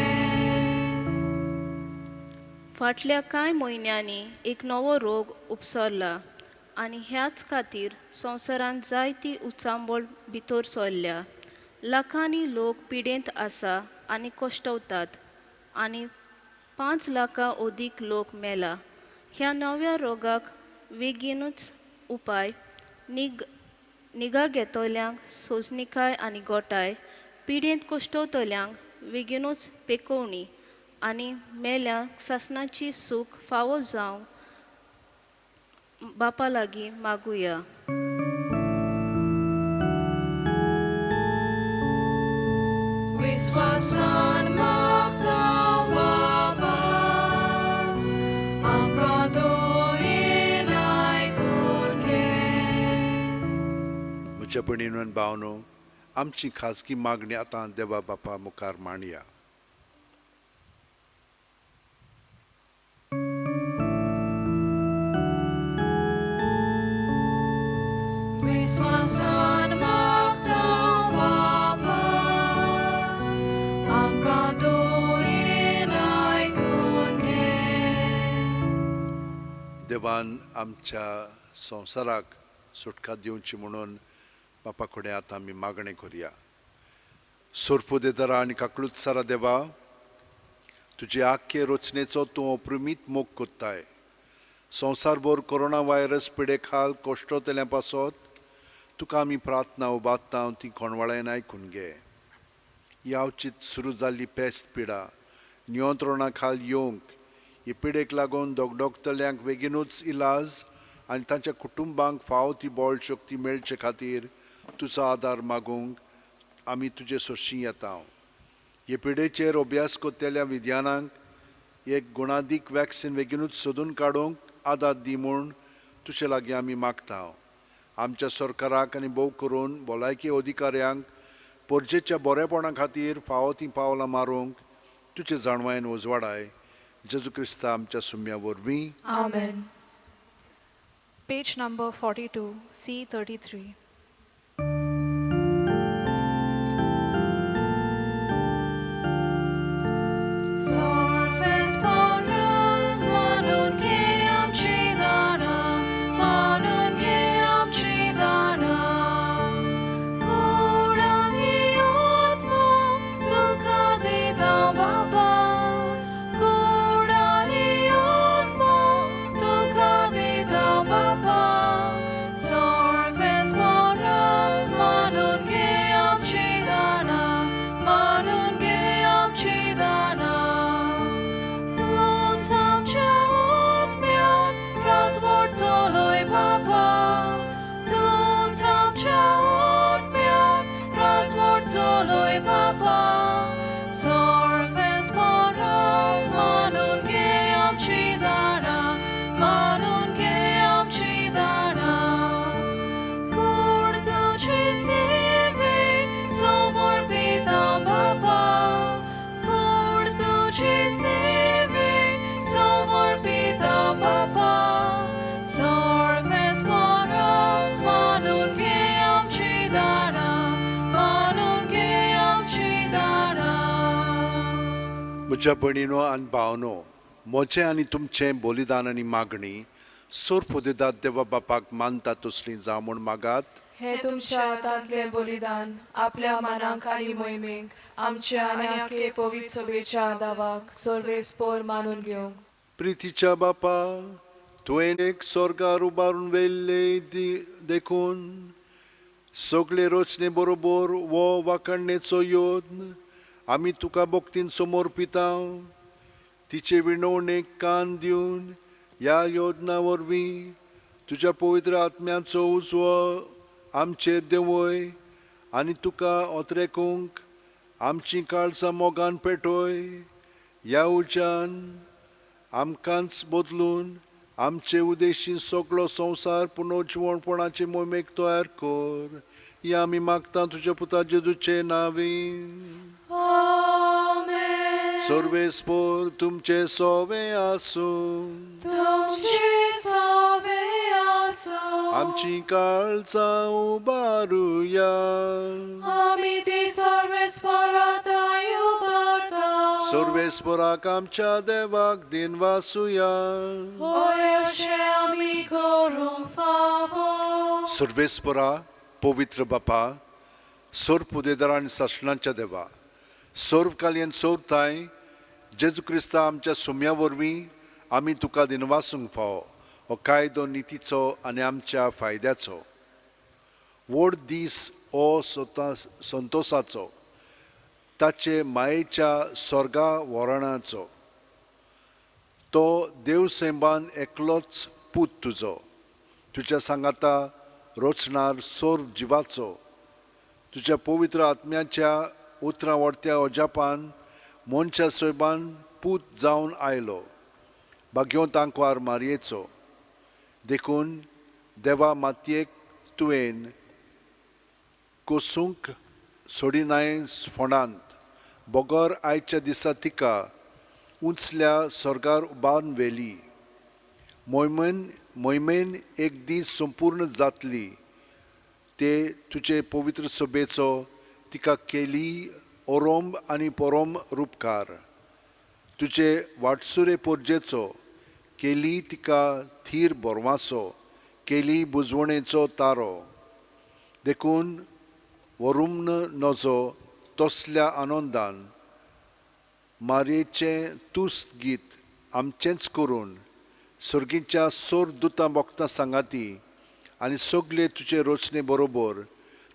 फाटल्या कांय म्हयन्यांनी एक नवो रोग उपसरला आनी ह्याच खातीर संवसारांत जायती उचांबळ भितर सरल्या. लाखांनी लोक पिडेंत आसा आनी कश्टवतात आनी 5 लाखां अदीक लोक मेला. ह्या नव्या रोगाक बेगीनूच उपाय निगा घेतल्यांक सोजनिकाय आनी गोटाय, पिडेंत कश्टवतल्यांक बेगीनूच पेकोवणी आनी मेल्यांक सासणाची सूख फावो जावंक बापा लागीं मागुया. विश्वासान मागता बापा, आमकां दोयेन आयकून घे. म्हज्या भयणीनो आनी भावनो, आमची खाजगी मागणी आतां देवा बापा मुखार मांडया. विश्वासान मागता बापा, आमकां दोयेन आयकून घे. देवान आमच्या संवसाराक सुटका दिवची म्हणून बापा कडेन आतां आमी मागणें करुया. सोरपुदेदारा आनी काकळूत सारा देवा, तुजे आख्खे रचनेचो तूं अप्रमीत मोग कोत्ताय. संवसारभर कोरोना व्हायरस पिडे खाल कश्टवतल्या पासत तुका आमी प्रार्थना उबारता, ती कोणवाळ्यान आयकून घे. यावचीत सुरू जाल्ली पेस्त पिडा नियंत्रणा खाल येवंक, ही पिडेक लागून दगदगतल्यांक बेगीनूच इलाज आनी तांच्या कुटुंबांक फावो ती बळ शक्ती मेळचे खातीर तुजो आदार मागूंक आमी तुजे सरशीं येता. हे पिडेचेर अभ्यास करतल्या विज्ञानांक एक गुणादीक वॅक्सिन बेगीनूच सोदून काडूंक आदार दी म्हूण तुजे लागीं आमी मागता. आमच्या सरकाराक आनी भोव करून भलायकी अधिकाऱ्यांक परजेच्या बरेपणा खातीर फावो तीं पावलां मारूंक तुजे जाणवायेन उजवाडाय. जेजू क्रिस्ता आमच्या सुम्या वरवीं. आमेन. Page number 42, C33. Sorves parum manun ge amchidana, manun ge amchidana. Kurani otmo dukkha dita baba, kurani otmo dukkha dita baba. Sorves parum manun ge amchidana, manun ge amchidana. म्हज्या भयणीनो आनी भावनो, म्हजें आनी तुमचें बलिदान आनी मागणी सोरपोदेदाद देवा बापाक मानता तसली जावं म्हूण मागात. हे तुमच्या हातांतलें बलिदान आपल्या मानाक आनी मोहिमेक आमच्या आनी आखे पवित्र सभेच्या दावाक सर्वेस्पोर मानून घेवंक. प्रितीच्या बापा, तुवें एक स्वर्गार उबारून व्हेल्ले देखून सगळे रचने बरोबर वो वाखाणणेचो यत्न आमी तुका भक्तीन समर्पिता. तिचे विणवणेक कान दिवन ह्या योजना वरवीं तुज्या पवित्र आत्म्याचो उजवो आमचेर देंवय आनी तुका ओतरेकूंक आमची काळजां मोगान पेटय. ह्या उज्यान आमकांच बदलून आमचे उदेशी सगळो संवसार पुनर्जिवणपणाचे मोहिमेक तयार कर. ही आमी मागता तुज्या पुता जेजूचे नांवीन. आमेन. सर्वेस्पोर तुमचे सोवे आसूं. तुमचे सोवे आसूं. आमची काळजां उबारुया. आमी ती सर्वेस्पराताय उबारता. सर्वेस्पराक आमच्या देवाक दिनवासुया. होय अशें आमी करूंक फावो. सर्वेस्परा पवित्र बापा, सर्व पुदेदार आनी सासणाच्या देवा, सर्व कालयन सर्व थांय जेजू क्रिस्ता आमच्या सुम्या वरवीं आमी तुका दिनवासूंक फावो हो कायदो नितीचो आनी आमच्या फायद्याचो व्हड दीस हो संतोसाचो ताचे मायेच्या स्वर्गा वरणाचो. तो देवसेंबान एकलोच पूत तुजो तुज्या सांगाता रचणार सोर जिवाचो तुज्या पवित्र आत्म्याच्या उतरां वरत्या अजापान मनशा सैबान पूत जावन आयलो भाग्योंत आंकवार मारयेचो. देखून देवा मातयेक तुवें कोसूंक सोडिनाय फोंडांत बगर आयच्या दिसा तिका उंचल्या स्वर्गार उबारून व्हेली. मोहिमेन एक दीस संपूर्ण जातली ते तुजे पवित्र सभेचो तिका केली ओरोंब आनी पोरोंब रुपकार. तुजे वाटसुरे पोरजेचो केली तिका थीर बोरवासो केली बुजवणेचो तारो. देखून वरुम्न नजो तसल्या आनंदान मारयेचें तुस्त गीत आमचेंच करून सर्गीच्या सोर दुतां भोगतां सांगाती आनी सगळे तुजे रचने बरोबर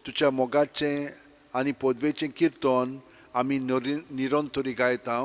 तुज्या मोगाचें आनी पदवेचें किर्तन आमी निरंतरी गायता.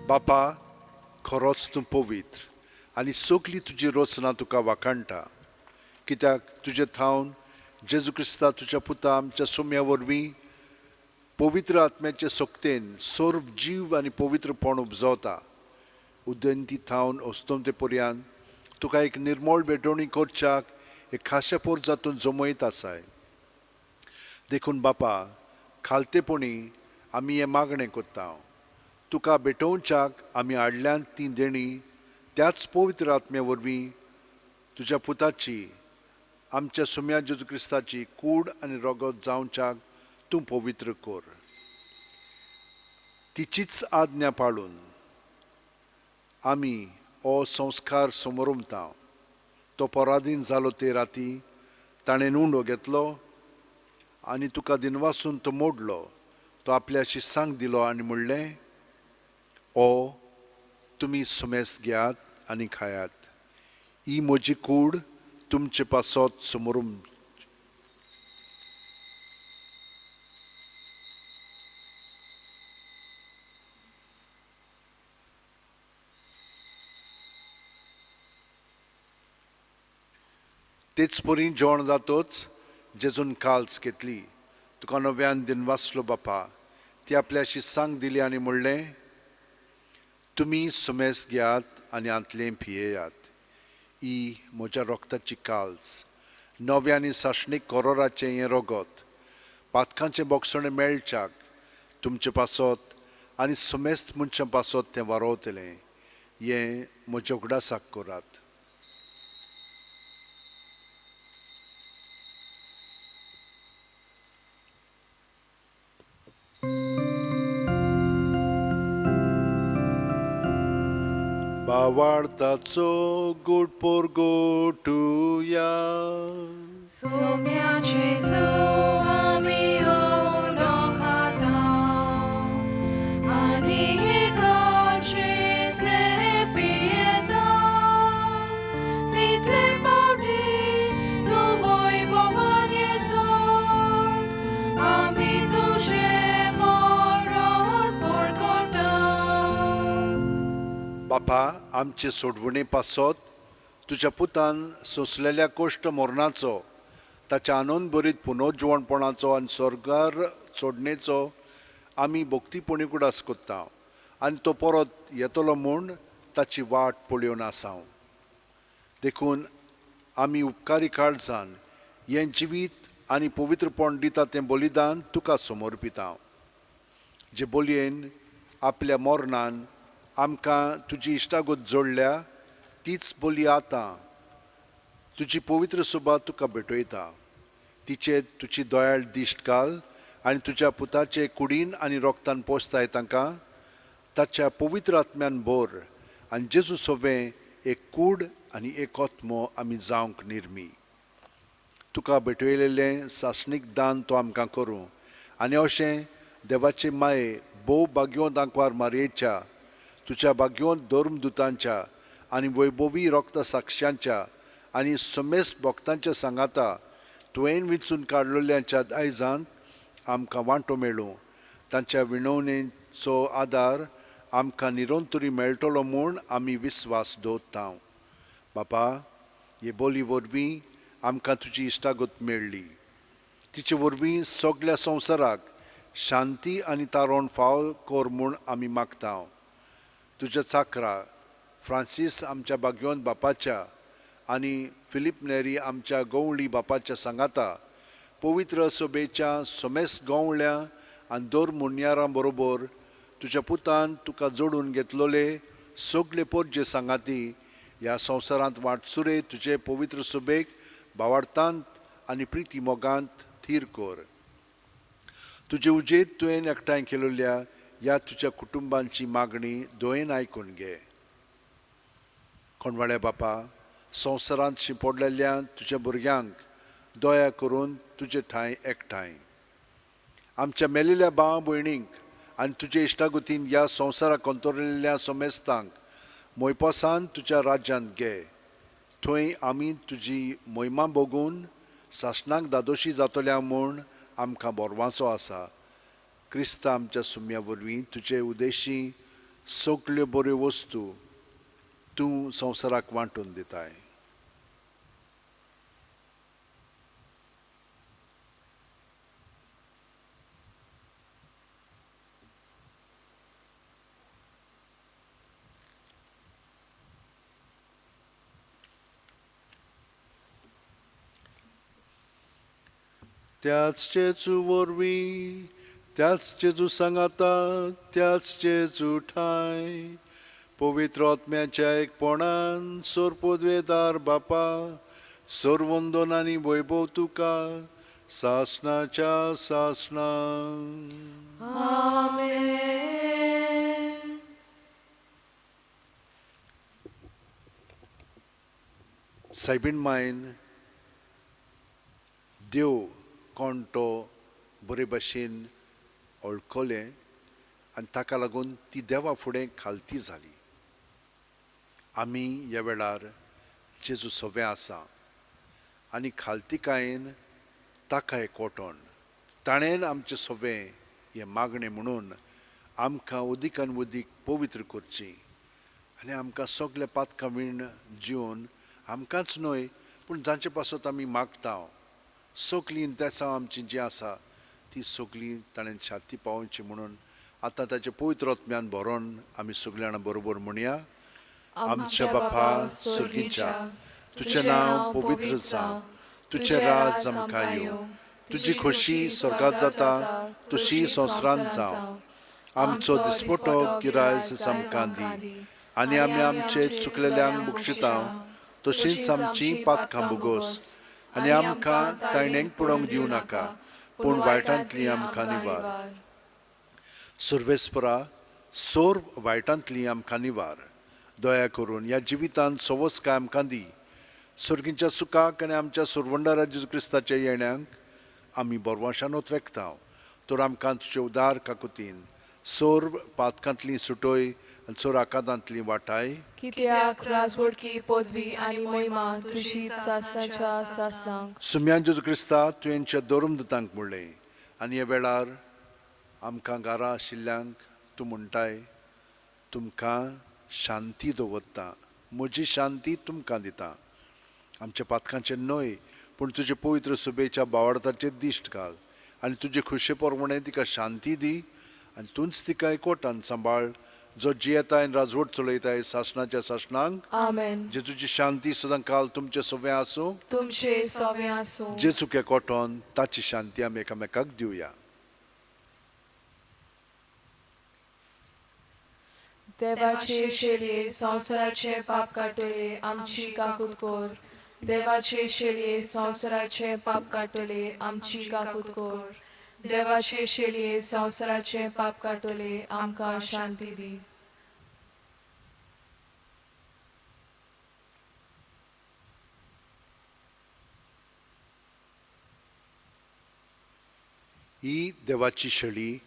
बापा खरोच तूं पवित्र आनी सगली तुजी रचना तुका वाखाणटा कित्याक तुजे थावन जेजू क्रिस्ता तुज्या पुता आमच्या सोम्या वरवीं पवित्र आत्म्याचे सक्तेन सर्व जीव आनी पवित्रपण उपजवता. उदंती थावन अस्तंते पर्यंत तुका एक निर्मळ भेटवणी करच्याक एक खाशा पोरजातून जमयत आसाय. देखून बापा खालतेपणी आमी हें मागणें करता तुका भेटोवच्याक आमी हाडल्यान ती देणी त्याच पवित्र आत्म्या वरवीं तुज्या पुताची आमच्या सुम्या जेजू क्रिस्ताची कूड आनी रगत जावच्याक तूं पवित्र कर. तिचीच आज्ञा पाळून आमी हो संस्कार समोरमता. तो पराधीन जालो ते राती ताणें उंडो घेतलो आनी तुका दिनवासून तो मोडलो. तो आपल्याशी सांग दिलो आनी म्हणलें, ओ तुमी सुमेस घेयात आनी खायात, ही म्हजी कूड तुमचे पासत समोरून तेच परी जेवण जातोच जेजून काल्स घेतली, तुका नव्यान दिन वाचलो बापा, ती आपल्याशी सांग दिली आनी म्हणलें, तुमी सुमेस घेयात आनी हांतलें पियेयात. ही म्हज्या रोगताची काल्स, नव्या आनी सासणीक कोरोराचें हें रोगत, पातकांचें बोगसणें मेळच्याक तुमचे पासत आनी सुमेस्त मनशां पासत तें वारोवतलें. हें म्हज्या उगडासाक करात. बावार्थाचो गुड पोरगोटुया. सोम्या जेजू आमी ओळखता आनी एकाचेंतले पियेता, तितले फावटी तूं वैभवान येसर आमी तुजें मरण परगटा. बापा, आमचे सोडवणे पासत तुज्या पुतान सोंसलेल्या कोश्ट मरणाचो, ताच्या आनंद भरीत पुनोजिवणपणाचो आनी स्वर्गार सोडणेचो आमी भक्तीपणी उगडास कोत्ता आनी तो परत येतलो म्हूण ताची वाट पळोवन आसा. देखून आमी उपकारी काळजान हें जिवीत आनी पवित्रपण दिता तें बलिदान तुका समर्पिता, जे बोलयेन आपल्या मरणान आमकां तुजी इश्टागत जोडल्या तीच बोली आतां तुजी पवित्र सुबा तुका भेटयता. तिचेर तुजी दयाळ दिश्ट घाल आनी तुज्या पुताचे कुडीन आनी रोगतान पोसताय तांकां ताच्या पवित्र आत्म्यान भर आनी जेजू सोवें एक कूड आनी एक आत्मो आमी जावंक निर्मी. तुका भेटयलेलें सासणीक दान तो आमकां करूं आनी अशें देवाचे माये भोव भाग्योंत आंकवार मारयेच्या, तुज्या भाग्योंत धर्मदुतांच्या आनी वैभवी रोगता साक्षांच्या आनी समेस्त भक्तांच्या सांगाता तुवें विंचून काडलेल्यांच्या दायजांत आमकां वांटो मेळूं. तांच्या विणवणेचो आदार आमकां निरंतरी मेळटलो म्हूण आमी विस्वास दवरता. बापा, हे बोली वरवीं आमकां तुजी इश्टागत मेळ्ळी, तिचे वरवीं सगल्या संवसाराक शांती आनी तारण फाव कर म्हूण आमी मागता. तुज्या चाकरा फ्रांसीस आमच्या भाग्योन बापाच्या आनी फिलीप नेरी आमच्या गवळी बापाच्या सांगाता पवित्र सभेच्या समेस्त गवळ्या आनी दर मुन्यारां बरोबर तुज्या पुतान तुका जोडून घेतलोले सगळे पोरजे सांगाती ह्या संवसारांत वाटसुरे तुजे पवित्र सभेक भावार्थांत आनी प्रिती मोगांत थीर कर. तुजे उजेर तुवें एकठांय केलेल्या ह्या तुज्या कुटुंबांची मागणी दोयेन आयकून घे. कोणवाळ्या बापा, संवसारांत शिंपडलेल्या तुज्या भुरग्यांक दया करून तुजे ठांय एकठांय आमच्या मेलेल्या भाव भयणींक आनी तुजे इश्टागतीन ह्या संवसाराक कंतोरलेल्या समेस्तांक मोयपासान तुज्या राज्यांत घे. थंय आमी तुजी मोहिमा भोगून सासणाक दादोशी जातल्या म्हूण आमकां बोरवाचो आसा. क्रिस्ता आमच्या सुम्या वरवीं तुजे उदेशी सगल्यो बऱ्यो वस्तू तूं संवसाराक वांटून दिताय. त्याच जेजू वरवीं, त्याच जेजू सांगाता, त्याच जेजू ठांय पवित्र आत्म्याच्या एकपणान सोरपोदवेदार बापा, सर्वंदन आनी वैभव तुका सासणाच्या सासणा. आमेन. सायबीण मायन देव कोण तो बरे भशेन वळखलें आनी ताका लागून ती देवा फुडें खालती जाली. आमी ह्या वेळार जेजू सवें आसा आनी खालतीकायेन ताका एकवटोन ताणें आमचें सवें हें मागणें म्हणून आमकां उदीकान उदीक पवित्र करची आनी आमकां सगळे पातकां वीण जिवन आमकांच न्हय पूण पूण जांचे पासत आमी मागता सगलीं इंतेसांव आमची जीं आसा ती सगलीं ताणें छाती पावोवची म्हणून आतां ताचें पवित्र आत्म्यान भरोन आमी सगळीं जाणां बरोबर म्हणया. आमच्या बापा सर्गीच्या, तुजें नांव पवित्र जावं, तुजें राज आमकां येवं, तुजी खोशी स्वर्गांत जाता तशी संवसारांत जावं. आमचो दिसपटो गिरायस आमकां दी आनी आमी आमचे चुकलेल्यांक बक्षिता तशींच आमची पातकां भोगोस आनी आमकां ताणेंक पडोवंक दिवं नाका, पूण वायटांतली आमकां निवार. सर्वेस्परा, सर्व वायटांतली आमकां निवार. दया करून ह्या जिवितांत सवसकाय आमकां दी. सर्गीच्या सुखाक आनी आमच्या सुरवंडारा जेजू क्रिस्ताच्या येण्याक आमी बरवाशान रेखता. तर आमकां तुजे उदार काकुतीन सर्व पातकांतली सुटोय आनी चोर आकांतांतली वाटाय. कित्याक राजवडकी पदवी आनी महिमा तुजी सासणाच्या सासणाक. सुम्यान जेजू क्रिस्ता तुवेंच्या धर्मदूतांक म्हणलें आनी ह्या वेळार आमकां घरा आशिल्ल्यांक तूं म्हणटाय, तुमकां शांती दवरता, म्हजी शांती तुमकां दिता. आमच्या पातकांचेर न्हय पूण तुजे पवित्र सुबेच्या बावडताचेर दिश्ट घाल आनी तुजे खुशे प्रमाणे तिका शांती दी आनी तूंच तिका एकवटान सांबाळ, जो जियेताय आनी राजवट चलयताय सासणाच्या सासणांक. आमेन. जेजूची शांती सदां काल तुमचे सवें आसूं, तुमचे सवें आसूं. जेजूक एकवटोन ताची शांती आमी एकामेकाक दिवया. देवाचे शेलये संवसाराचे पाप काडटले आमची काकूत कर. देवाचे शेलये संवसाराचे पाप काडटले आमची काकूत कर. देवाचे शेलये संवसाराचे पाप काडटले आमकां शांती दी. ही देवाची शेळी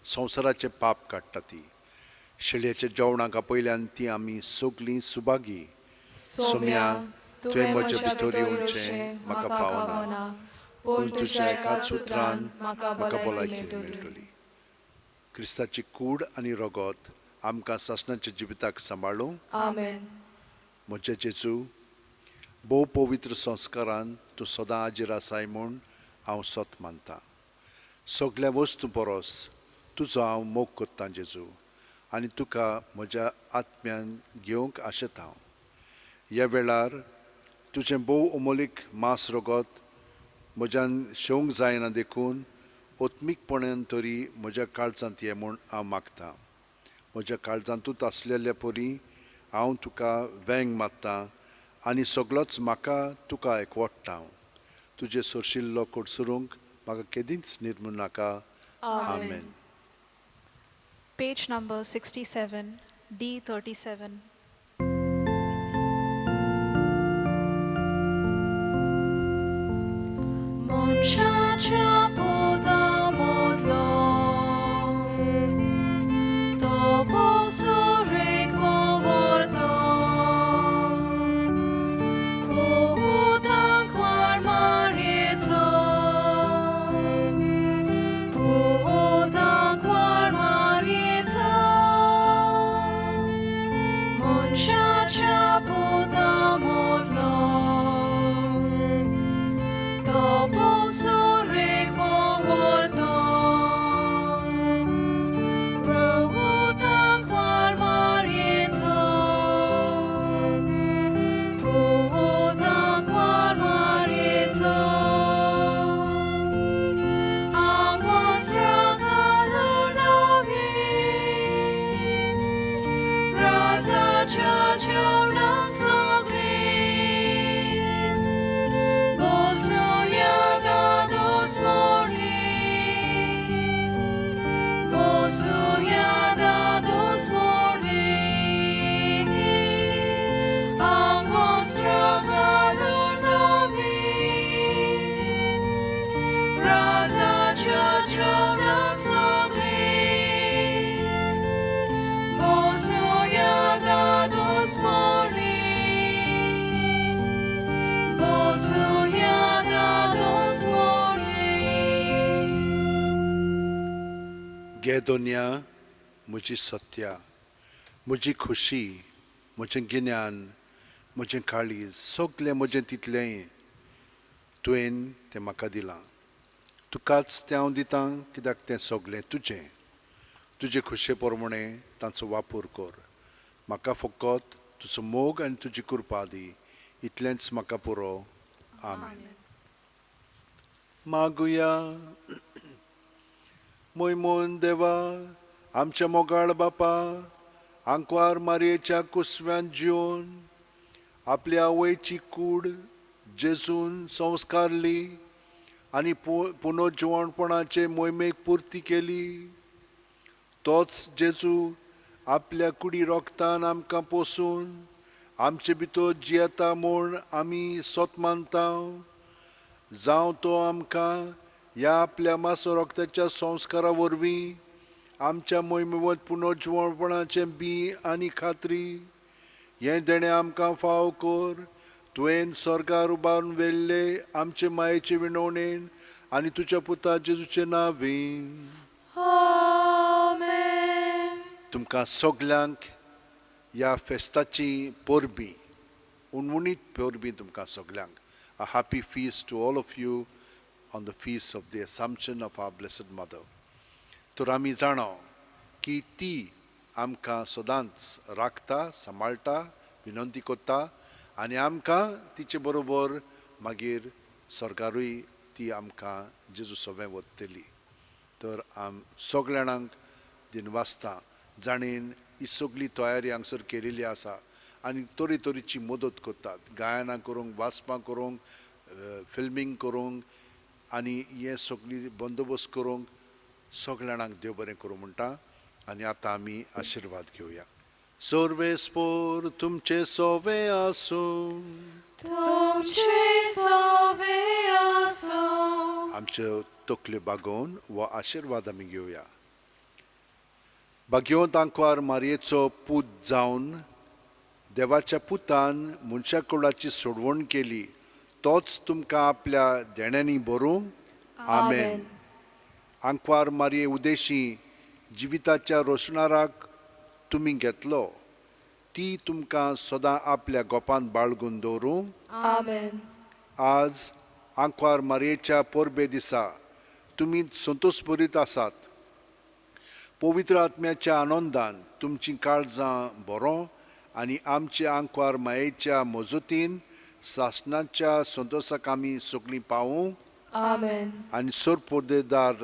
संवसाराचे पाप काडटा. ती शेळयेच्या जेवणाक आपयल्यान ती आमी सगलीं सुभागी. सोम्या, तुवें म्हज्या भितर येवचें म्हाका फावना, पूण तुज्या एकाच उतरान म्हाका भलायकी मेळटली. क्रिस्ताची कूड आनी रगत आमकां सासणाच्या जिविताक सांबाळूं. आमेन. म्हज्या जेजू, भोव पवित्र संस्कारान तूं सदां हाजीर आसाय म्हूण हांव सत मानतां. सगल्या वस्तू परस तुजो हांव मोग करतां जेजू, आनी तुका म्हज्या आत्म्यान घेवंक आशेता हांव. ह्या वेळार तुजें भोव अमोलीक मांस रगत म्हज्यान शेवंक जायना देखून आत्मीकपणान तरी म्हज्या काळजांत ये म्हूण हांव मागतां. म्हज्या काळजांतूच आसलेल्या परी हांव तुका वेंग मारतां आनी सगलोच म्हाका तुका एकवटता हांव. तुजें सोरशिल्लो कडसरूंक म्हाका केदींच निर्मू नाका. आमेन. Page number 67, D37. मनशाच्या पोता मोदलो तो पोसुरेक मोवरतो पोतांक वार मारयेचो पोतांक वार मारयेचो मनशाच्या पोता मोदलो तो पोसुरेक मोवरतो पोतांक वार मारयेचो पोतांक वार मारयेचो आंगवस्त्रां घालून नवी राजाच्या जेवणाक सगलीं बसुया दादोस मोडली बसुया दादोस मोडली आंगवस्त्रां घालून नवी राजाच्या जेवणाक सगलीं बसुया दादोस मोडली बसुया दादोस मोडली. गे दोनया, म्हजी सत्या, म्हजी खुशी, म्हजें गिन्यान, म्हजें काळीज, सगलें म्हजें तितलेंय तुवें तें म्हाका दिलां. तुकाच तें हांव दितां कित्याक तें सगलें तुजें. तुजे खुशे प्रमाणे तांचो वापर कर. म्हाका फकत तुजो मोग आनी तुजी कृपा दी, इतलेंच म्हाका पुरो. आमेन. मागुया. मोयमोन देवा, आमच्या मोगाळ बापा, आंकवार मारयेच्या कुसव्यान जिवन आपल्या आवयची कूड जेजून संस्कारली आनी पुनर्जिवणपणाचे मोहिमेक पुर्ती केली. तोच जेजू आपल्या कुडी रोगतान आमकां पोसून आमचे भितर जियेता म्हूण आमी सोत मानता. जावं तो आमकां ह्या आपल्या मासो रोगताच्या संस्कारा वरवीं आमच्या मोहिमेवत पुनर्जिवणपणाचें बी आनी खात्री हें देणें आमकां फाव कर. तुवें स्वर्गार उबारून व्हेल्ले आमचे मायेचे विनवणेन आनी तुज्या पुता जेजूचे नांवेन. आमेन. तुमकां सगल्यांक ह्या फेस्ताची परबीं, उणउणीत परबीं तुमकां सगल्यांक. A happy feast to all of you on the feast of the Assumption of our Blessed Mother. तर आमी जाणा की ती आमकां सदांच राखता, सांबाळटा, विनंती करता आनी आमकां तिचे बरोबर मागीर स्वर्गारूय ती आमकां जेजू सवें वतली. तर आम सगल्या जाणांक दिनवासता जाणेन ही सगळी तयारी हांगसर केलेली आसा आनी तरेतरेची मदत करतात, गायनां करूंक, वाचपां करूंक, फिल्मींग करूंक आनी हें सगळी बंदोबस्त करूंक. सगल्या जाणांक देव बरें करूं म्हणटा आनी आतां आमी आशिर्वाद घेवया. सर्वेस्पोर तुमचे सोवे आसूं. तुमचे सोवे आसूं. आमच्यो तकल्यो बागोवन हो आशिर्वाद आमी घेवया. भाग्यवंत आंकवार मारयेचो पूत जावन देवाच्या पुतान मनशा कुळाची सोडवण केली, तोच तुमकां आपल्या देण्यांनी भरूं. आमेन. आंकवार मारये उदेशी जिविताच्या रोसणाराक तुमी घेतलो, ती तुमकां सदां आपल्या गोपांत बाळगून दवरूं. आमेन. आज आंकवार मारयेच्या परबे दिसा तुमी संतोश भरीत आसात. पवित्र आत्म्याच्या आनंदान तुमचीं काळजां बरो आनी आमचे आंकवार मायेच्या मजतीन सासणाच्या संतोशाक आमी सगळीं पावूं. आमेन. आनी सरपोदेदार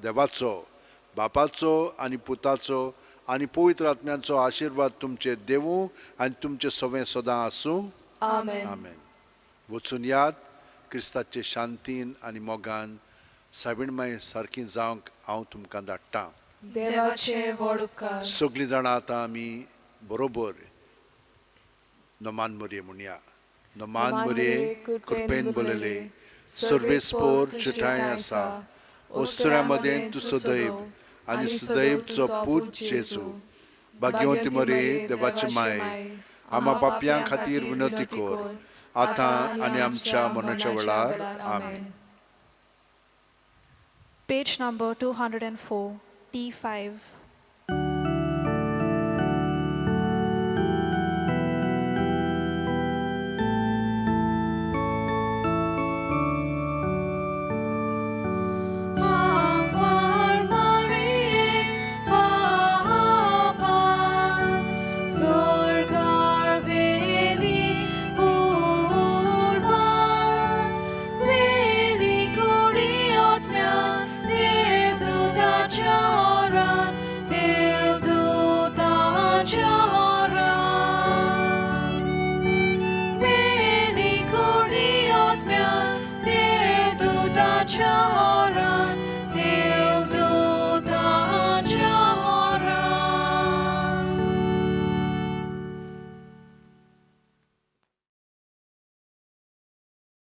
देवाचो, बापाचो आनी पुताचो आनी पवित्र आत्म्याचो आशिर्वाद तुमचेर देवूं आनी तुमचें सवें सदां आसूं. आमेन. आमेन. वचून याद क्रिस्ताचे शांतीन आनी मोगान सायबीण माय सारकी जावंक हांव तुमकां धाडटां. देवाचे व्हड उपकार. सगळीं जाणां आतां आमी बरोबर नमान मरये म्हणया. नमान मरये, कृपेन बोलले, सर्वेस्पोर चिठाय आसा, वस्तुऱ्या मदें तूं सदैव आनी सुदैवचो पूत जेजू. भाग्यवंती मरये, देवाचे माये, आमा पापयां खातीर विनंती कर, आतां आनी आमच्या मनाच्या वेळार. आमेन. Page number 204, T5.